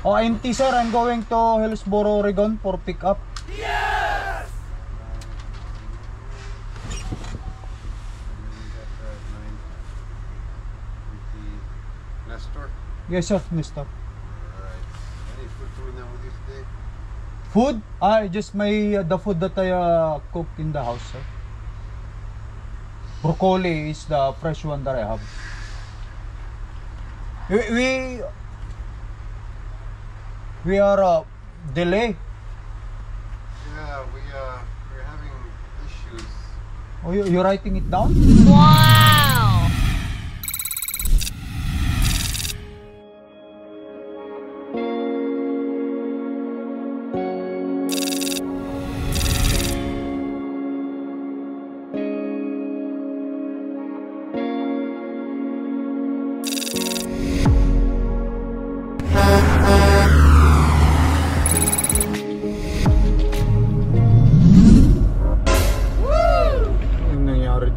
Oh, empty sir, I'm going to Hillsboro, Oregon for pick up. Yes! Nestor? Yes sir, Mr. Alright. Any food coming down with you today? Food? Just the food that I cook in the house, sir. Broccoli is the fresh one that I have. We are delay. Yeah, we're having issues. Oh, you're writing it down? Wow!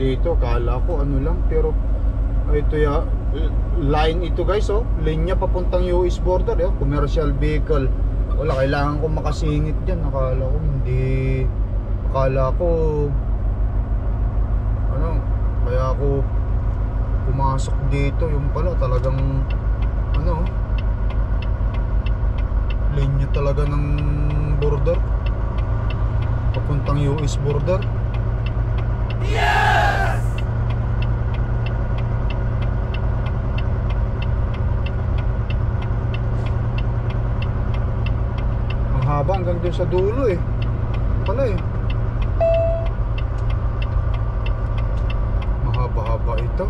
Dito kala ko ano lang, pero ito ya line ito guys, oh, linya papuntang US border, commercial vehicle. Wala, kailangan ko makasingit diyan. Akala ko ano, kaya ako pumasok dito, yung pala talagang ano, linya talaga ng border papuntang US border. Yes! Ang haba hanggang dun sa dulo pala mahaba-haba ito.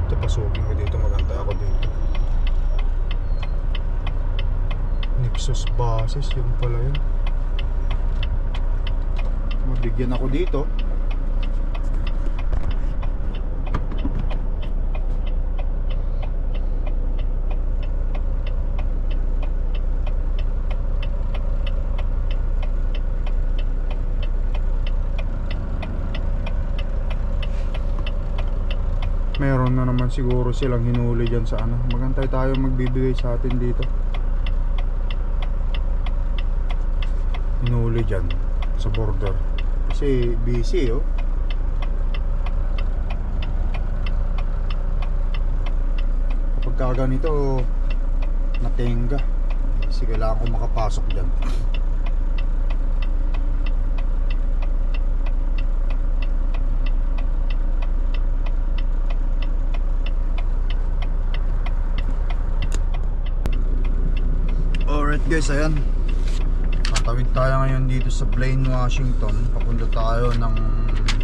Ito, pasukin ko dito, maganda ako dito. Nexus Bases, yun pala yun. Mabigyan ako dito. Meron na naman siguro silang hinuli dyan sa ano. Magantay tayo magbibigay sa atin dito. Hinuli dyan sa border kasi busy kapag ganito natenga, sige lang ako makapasok dyan. Alright guys, ayan, tatawid tayo ngayon dito sa Blaine, Washington. Papunta tayo ng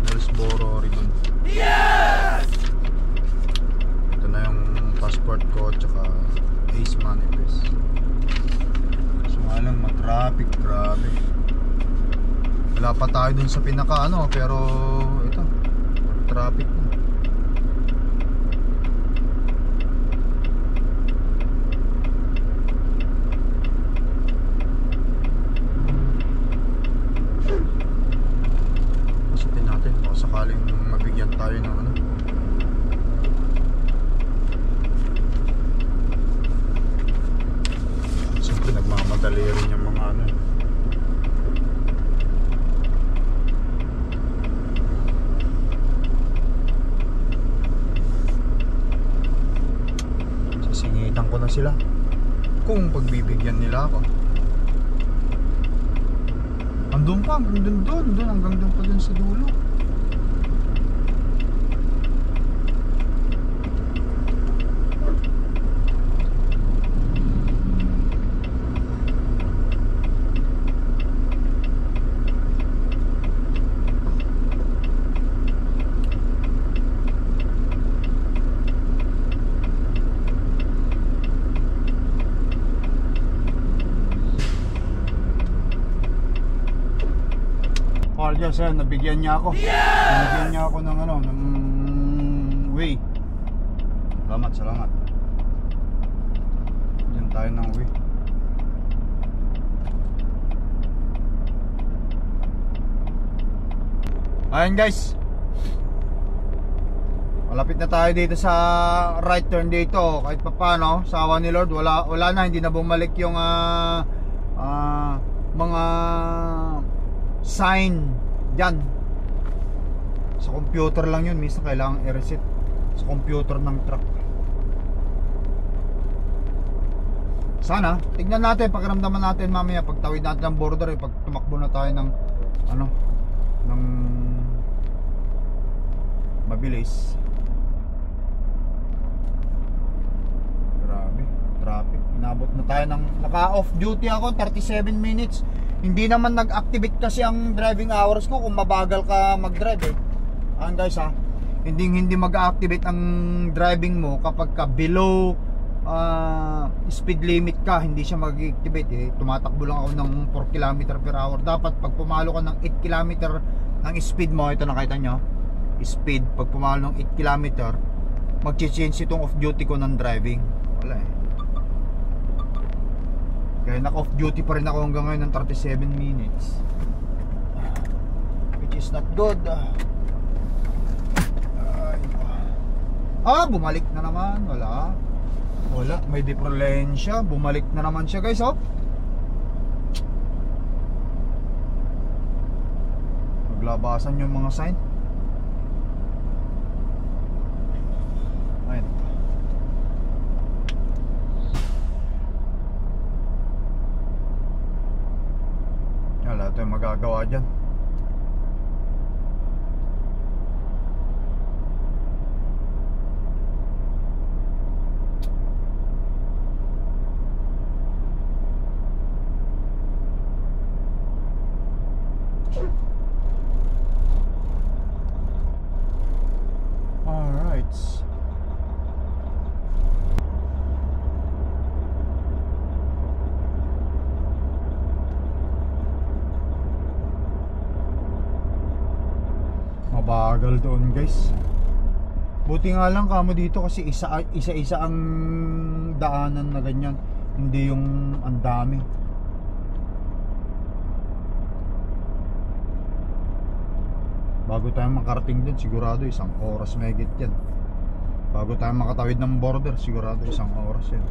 Hillsboro, Oregon. Yes! Ito na yung passport ko tsaka Ace Manifest. So nga lang, matraffic, grabe. Wala pa tayo dun sa pinaka ano, pero ito, traffic na. Sakaling mabigyan tayo ng ano. Siyempre nagmamadali rin yung mga ano. Sisingitan ko na sila kung pagbibigyan nila ako. Andun pa, hanggang doon, hanggang doon pa dun sa dulo. Yes, nabigyan niya ako. Nabigyan niya ako ng ano, ng way. Salamat. Diyan tayo ng way. Ayan guys. Malapit na tayo dito sa right turn dito. Kahit pa paano, sa awa ni Lord, wala na, hindi na bumalik yung mga sign dyan. Sa computer lang yun, minsan kailangan i-reset sa computer ng truck. Sana, tignan natin, pakiramdaman natin mamaya pagtawid natin ng border, pag tumakbo na tayo ng ng mabilis. Grabe, traffic. Inabot na tayo ng naka-off duty ako, 37 minutes. Hindi naman nag-activate kasi ang driving hours ko kung mabagal ka mag-drive guys hindi mag-activate ang driving mo kapag ka below speed limit ka, hindi siya mag-activate tumatakbo lang ako ng 4 km per hour. Dapat pag pumalo ka ng 8 km ang speed mo, ito nakita nyo, speed, pag pumalo ng 8 km mag-change itong off duty ko ng driving. Wala kaya naka off duty pa rin ako hanggang ngayon ng 37 minutes, which is not good. Bumalik na naman. Wala, may diferensya. Bumalik na naman siya guys. Maglabasan yung mga sign. Ayun. Wala tayong magagawa dyan. Mabagal doon guys. Buti nga lang kamo dito kasi isa-isa ang daanan na ganyan, hindi yung ang dami. Bago tayo makarating dun, sigurado 1 oras mahigit yan. Bago tayo makatawid ng border, sigurado 1 oras yan.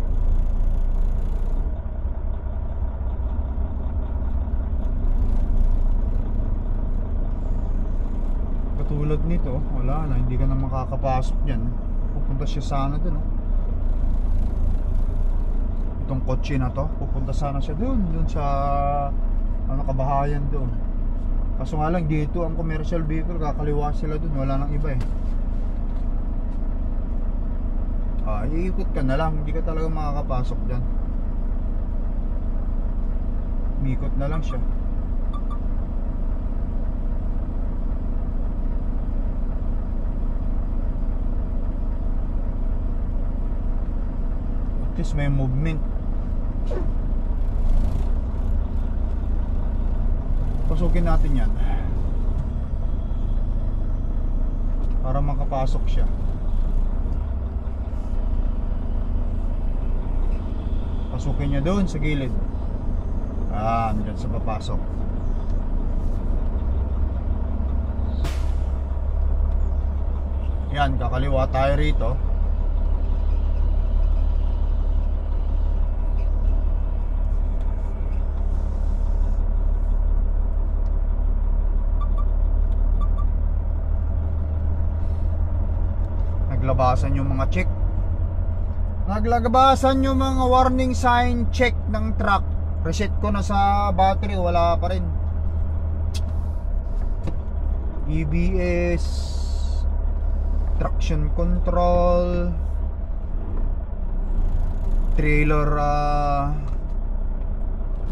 Katulad nito, wala na, hindi ka na makakapasok dyan. Pupunta siya sana dun itong kotse na to, pupunta sana siya dun sa kabahayan dun. Kaso nga lang dito ang commercial vehicle, kakaliwa sila dun, wala nang iba iikot ka na lang, hindi ka talaga makakapasok dyan. Mikot na lang siya. At least may movement. Pasukin natin yan para makapasok siya. Pasukin niya doon sa gilid. Andyan sa papasok. Yan, kakaliwa tayo rito. Naglabasan yung mga check. Naglagabasan yung mga warning sign check ng truck. Reset ko na sa battery, wala pa rin. EBS, traction control, trailer,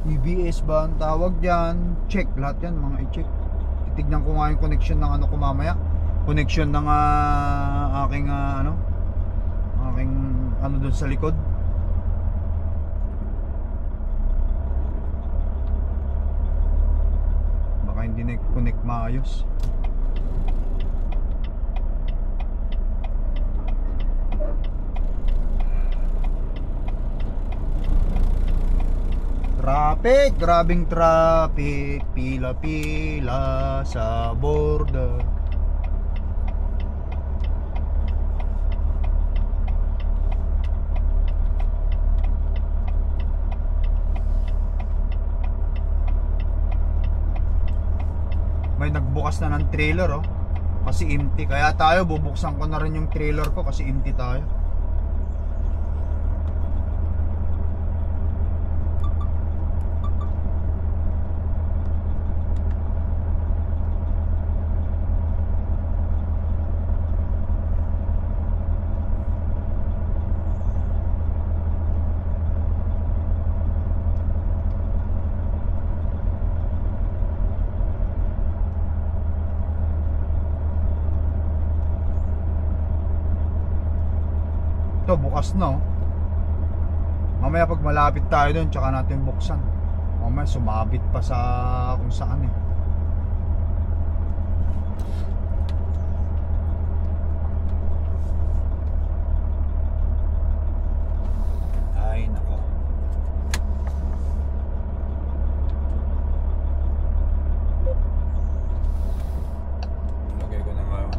EBS ba ang tawag dyan? Check, lahat yan mga i-check. Titignan ko nga yung connection ng ko mamaya. Connection ng aking doon sa likod. Baka hindi na-connect maayos. Traffic, grabing traffic, pila-pila sa border. bukas na ng trailer oh. Kasi empty. Kaya tayo bubuksan ko na rin yung trailer ko kasi empty tayo. Ito bukas na oh. Mamaya pag malapit tayo doon tsaka natin buksan. Mamaya sumabit pa sa kung saan eh. Ay nako. Lagay ko na nga yun.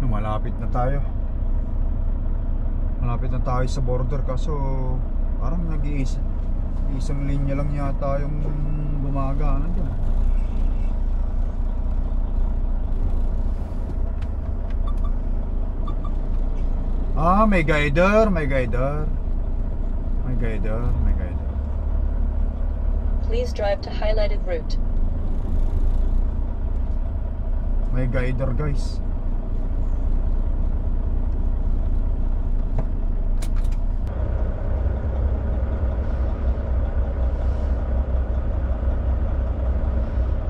Malapit na tayo. Malapit na tayo sa border kaso parang isang linya lang yata yung gumagana dyan. Ah, may guider. Please drive to highlighted route. May guider guys.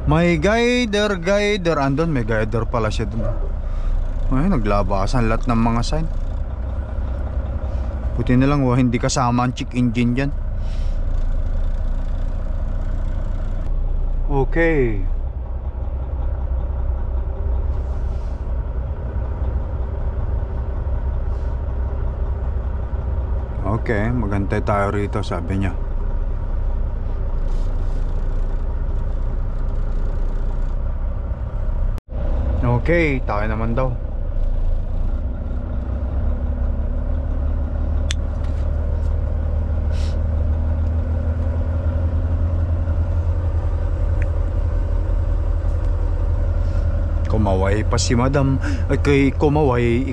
May guider. Andun, may guider pala siya dun. Ay, naglabasan lahat ng mga sign. Buti na lang, hindi kasama ang check engine dyan. Okay. Okay, magantay tayo rito, sabi niya. Okay, tayo naman daw. Kumaway pa si madam. Ikay kumaway.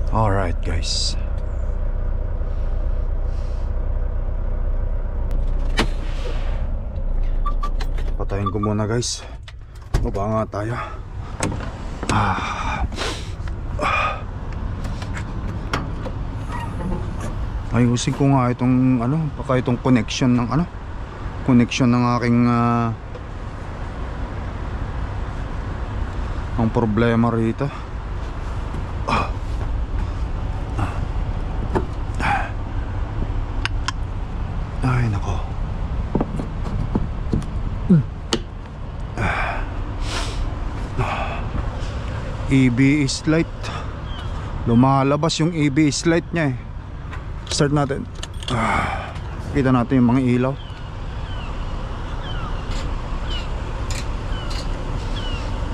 Alright guys. Patayin ko muna guys. Baba nga tayo. Ayusin ko nga itong baka itong connection ng aking ang problema rito. Ay nako. ABS light. Lumalabas yung ABS light niya eh. Start natin. Kita natin yung mga ilaw.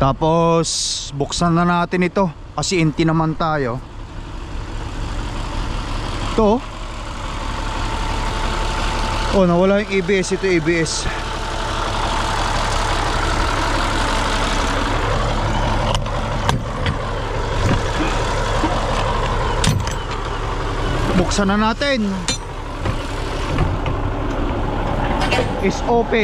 Tapos buksan na natin ito kasi empty naman tayo. Ito. Oh, nawala yung ABS. Ito ABS. Buksan na natin. SOP.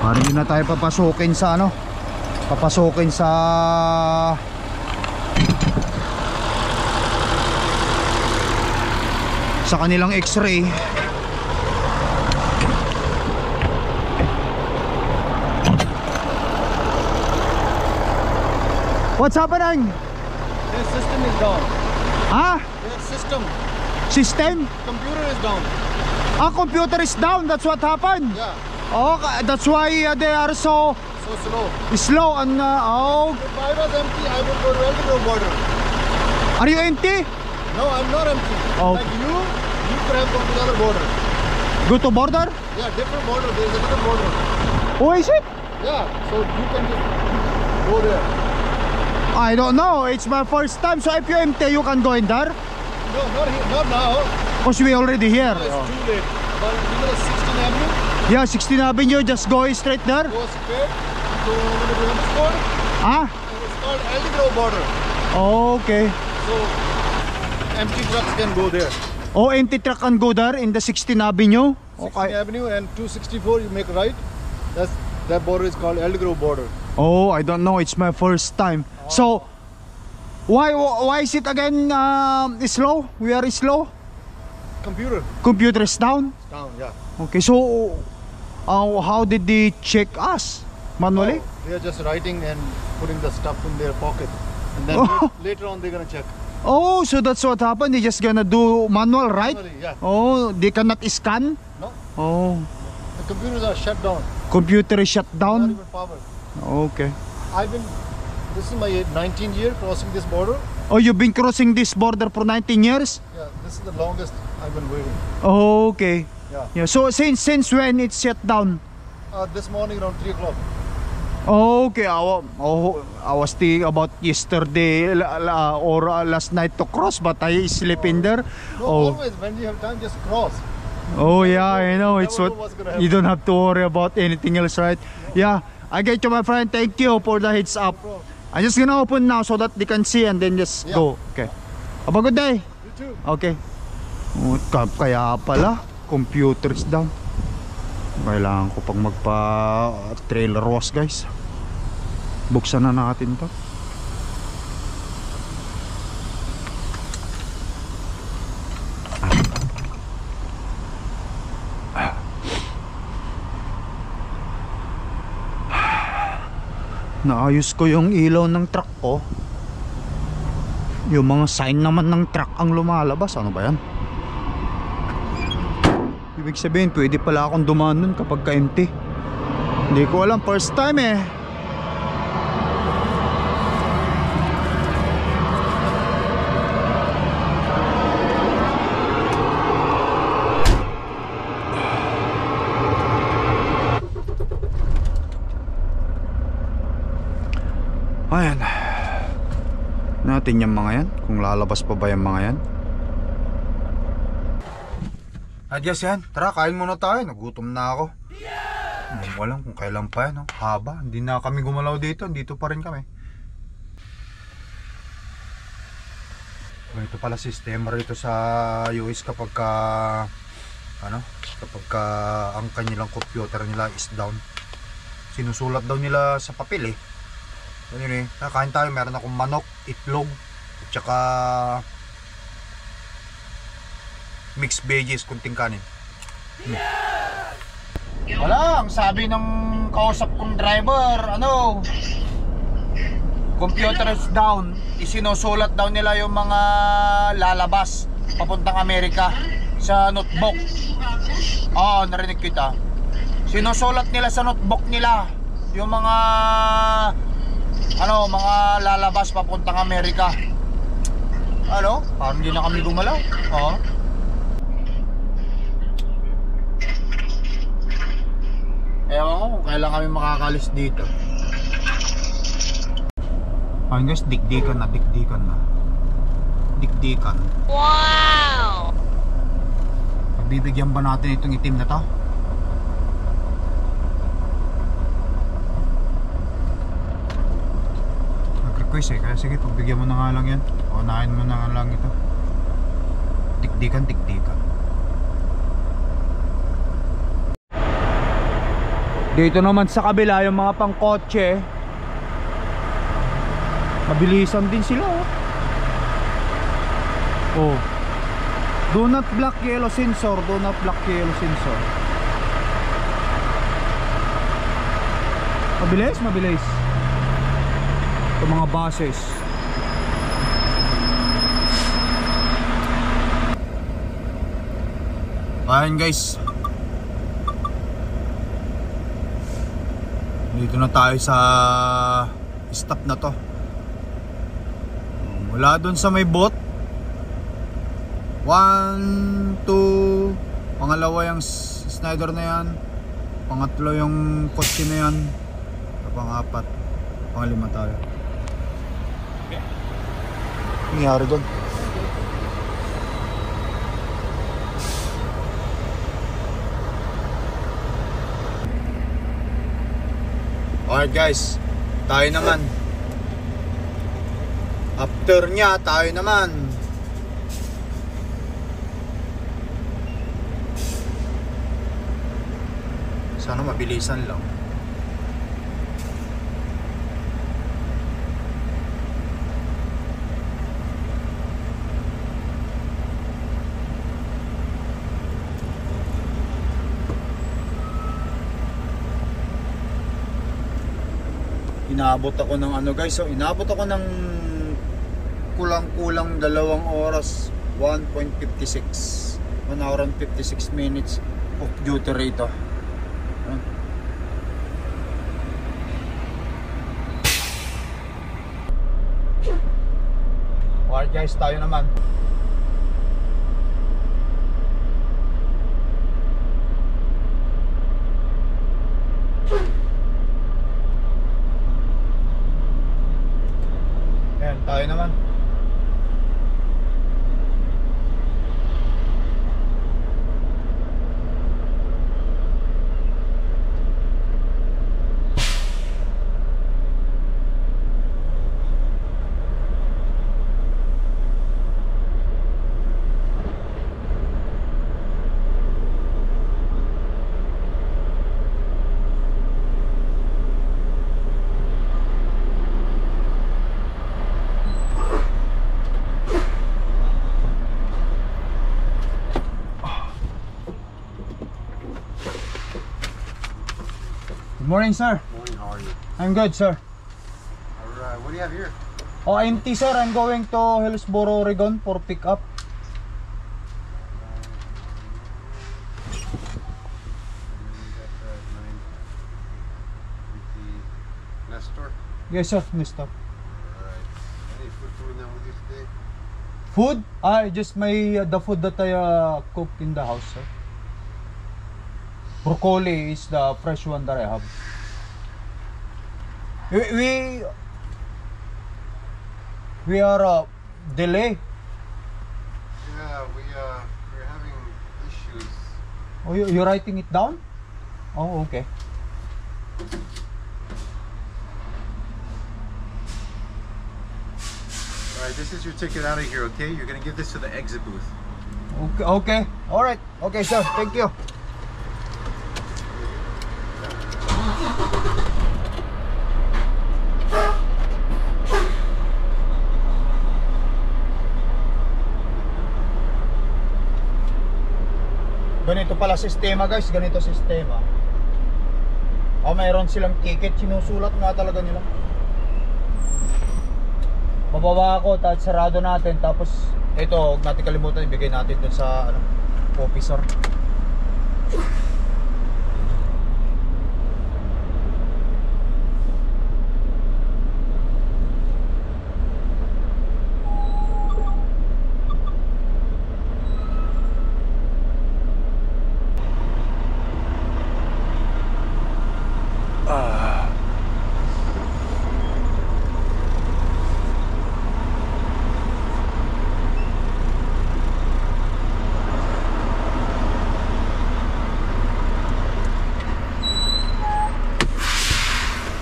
Parang hindi na tayo papasukin sa ano, papasukin sa kanilang x-ray. What's happening? Their system is down. Ah? Their system, System? computer is down. Ah, computer is down. That's what happened. Yeah, Oh, that's why they are so so slow. slow and oh, If I was empty, I would go to Eldro border. are you empty? No, I'm not empty. Oh. Like you could have gone to the other border. Go to border? Yeah, different border. There's another border. Oh, is it? Yeah, so you can just go there. I don't know. It's my first time. So if you're empty, you can go in there. No, not here, not now. Because we already here. No, it's too late. But you know 16 Avenue, Yeah, 16 Avenue. Just go straight there. go straight. So when you have this border, Ah? it's called Eldro border. Okay. So empty trucks can go there. Oh, empty truck can go there in the 16 Avenue. 16 Okay. Avenue and 264, you make right. That border is called Eldro border. Oh, I don't know. It's my first time. So, why is it again slow? We are slow. Computer Computer is down. is down, yeah. Okay, so how did they check us? Manually? Oh, they are just writing and putting the stuff in their pocket, and then Oh. later on they're gonna check. Oh, so that's what happened. They just gonna do manual, right? Manually, yeah. Oh, they cannot scan. No, Oh, the computers are shut down. computer is shut Not down. even powered. Okay. This is my 19th year crossing this border. Oh, you've been crossing this border for 19 years? Yeah, this is the longest I've been waiting. Okay. Yeah. Yeah. So since when it's shut down? This morning around 3 o'clock. Okay. I was thinking about yesterday or last night to cross, but I sleep in there. No, Oh. always when you have time, just cross. Oh yeah, I know. It's Never what know what's gonna happen. you don't have to worry about anything else, right? Yeah, I get you, my friend. Thank you for the heads up. problem. I'm just gonna open now so that they can see and then just Yeah. go. Okay. Have a good day. You too. Okay. Oh, kaya pala, computer is down. Kailangan ko pang magpa-trailer wash, guys. Buksan na natin to. Naayos ko yung ilaw ng truck ko. Yung mga sign naman ng truck ang lumalabas. Ano ba yan? Ibig sabihin pwede pala akong dumaan nun kapag ka-empty. Hindi ko alam, first time eh. Ayan. Natin yung mga yan. Kung lalabas pa ba yung mga yan. Adyas yan. Tara, kain muna tayo. Nagutom na ako. Hindi ko alam kung kailan pa yan. No? Haba. Hindi na kami gumalaw dito. Dito pa rin kami. Ito pala sistema rito sa US kapag ka ang kanilang computer nila is down. Sinusulat daw nila sa papel eh. Yun eh, nakain tayo, meron akong manok, itlog, at saka mixed veggies, kunting kanin. Wala, ang sabi ng kausap kong driver, computer is down. Isinusulat daw nila yung mga lalabas papuntang Amerika sa notebook. Oo, narinig kita. Sinusulat nila sa notebook nila yung mga mga lalabas papuntang Amerika. Parang hindi na kami gumalaw. Oo. Ewan ko kung kailan kami makakalis dito. Ayun guys, dikdikan na. Dikdikan. Wow! Pagbibigyan ba natin itong itim na to? Nag-request eh, kaya sige, pagbigyan mo na nga lang yan. Unahin mo na nga lang ito. Dikdikan. Dito naman sa kabila yung mga pangkotse, mabilisan din sila oh. Do not block yellow sensor. Do not block yellow sensor. Mabilis, mabilis. Ito mga buses. Ayan guys, dito na tayo sa stop na to. Mula dun sa may boat 1, 2, pangalawa yung Snyder na yan, pangatlo yung kotse na yan, pang-apat, pang-lima tayo. Nangyari dun? Alright guys, tayo naman. After nya, tayo naman. Sana mabilisan lang. Inaabot ako ng ano guys, so inaabot ako ng kulang-kulang 2 oras, 1.56, 1 hour and 56 minutes of duty rito. Alright guys, tayo naman. Ayan, tayo naman. Good morning, sir. Morning, how are you? I'm good, sir. Alright, what do you have here? Oh, empty, sir. I'm going to Hillsboro, Oregon for pickup. Nestor? Yes, sir, Mr. Alright. Any food coming down with you today? Food? Just the food that I cook in the house, sir. Broccoli is the fresh one that I have. We are delay. Yeah, we're having issues. Oh, you're writing it down? Oh, okay. Alright, this is your ticket out of here, okay? You're gonna give this to the exit booth. Okay, okay. All right. Okay, sir. Thank you. Ganito pala sistema guys, ganito sistema. Mayroon silang ticket, sinusulat nga talaga nila. Bababa ako, tapos sarado natin, tapos ito, huwag natin kalimutan, ibigay natin dun sa officer.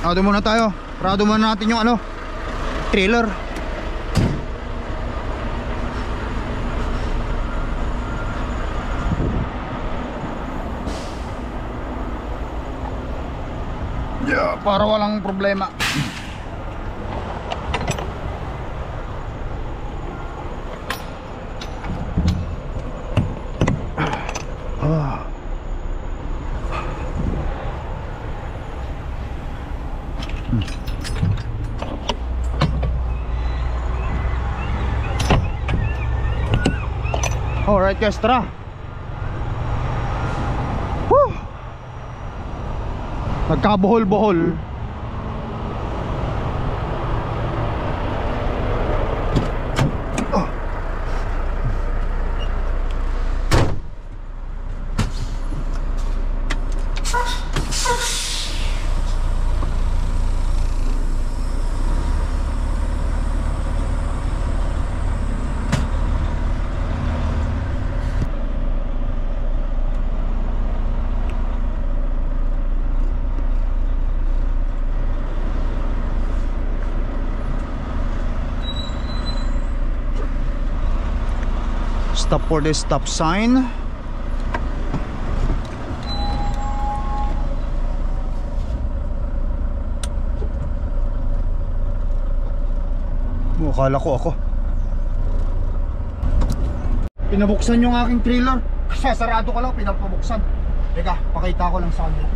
Prado muna tayo. Prado muna natin yung trailer. Yeah, para walang problema. Alright guys, tara. Woo! Nagkabuhol-buhol. Stop for the stop sign. Akala ko ako. Pinabuksan yung aking trailer. Sasarado ko lang, pinapabuksan. Teka, pakita ko lang sa kanila.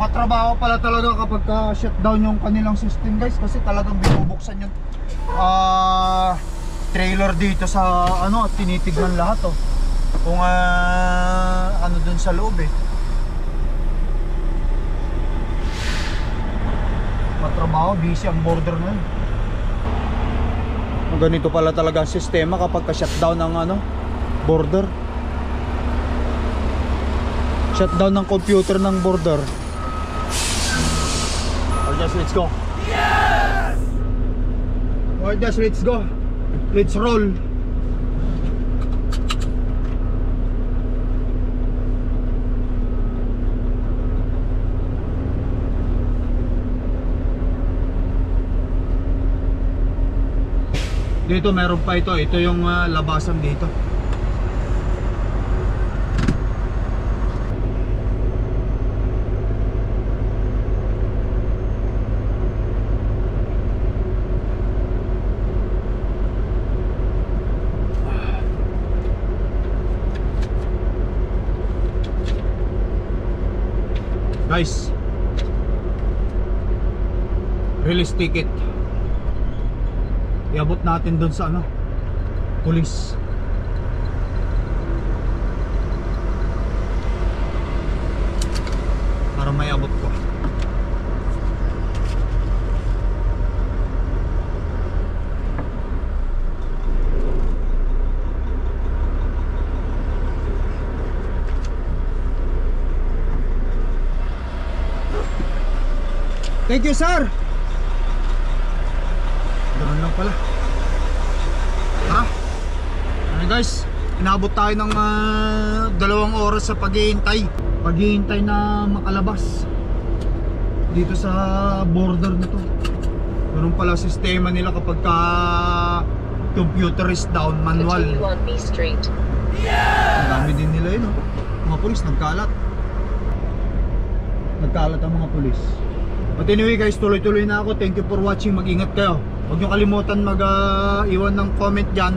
Matrabaho pala talaga kapag shutdown yung kanilang system guys, kasi talagang binubuksan yung trailer dito sa ano, at tinitignan lahat oh. Kung ano dun sa loob eh. Matrabaho, busy ang border na yun. Ganito pala talaga ang sistema kapag shutdown ng ano, border. Shutdown ng computer ng border. Just let's go. Yes! Alright, just let's go. Let's roll. Dito meron pa ito. Ito yung labasan dito. Guys, release ticket. Iabot natin doon sa ano, police. Para may abot ko. Thank you, sir. Ganun lang pala. Tara. Ano guys, inabot tayo ng 2 oras sa paghihintay. Paghihintay na makalabas dito sa border na to. Ganun pala sistema nila kapag computer is down, manual. Continue on B Street. Ang dami din nila yun, oh. Mga polis nagkalat. Nagkalat ang mga polis. But anyway guys, tuloy-tuloy na ako. Thank you for watching. Mag-ingat kayo. Huwag nyo kalimutan mag-iwan ng comment dyan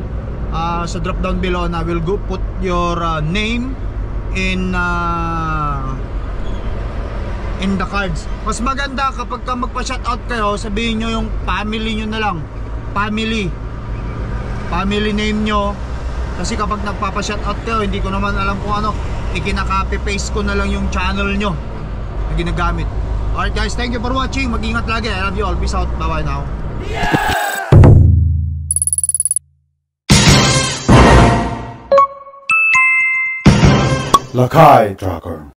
sa drop down below, and I will go put your name in the cards. Mas maganda kapag ka magpa-shoutout kayo, sabihin nyo yung family nyo na lang. Family name nyo. Kasi kapag nagpapa-shoutout kayo, hindi ko naman alam kung ano, ikinaka-copy paste ko na lang yung channel nyo. ginagamit. Alright guys, thank you for watching. Mag-ingat lagi. I love you all. Peace out. Bye-bye now. Lakai Tracker.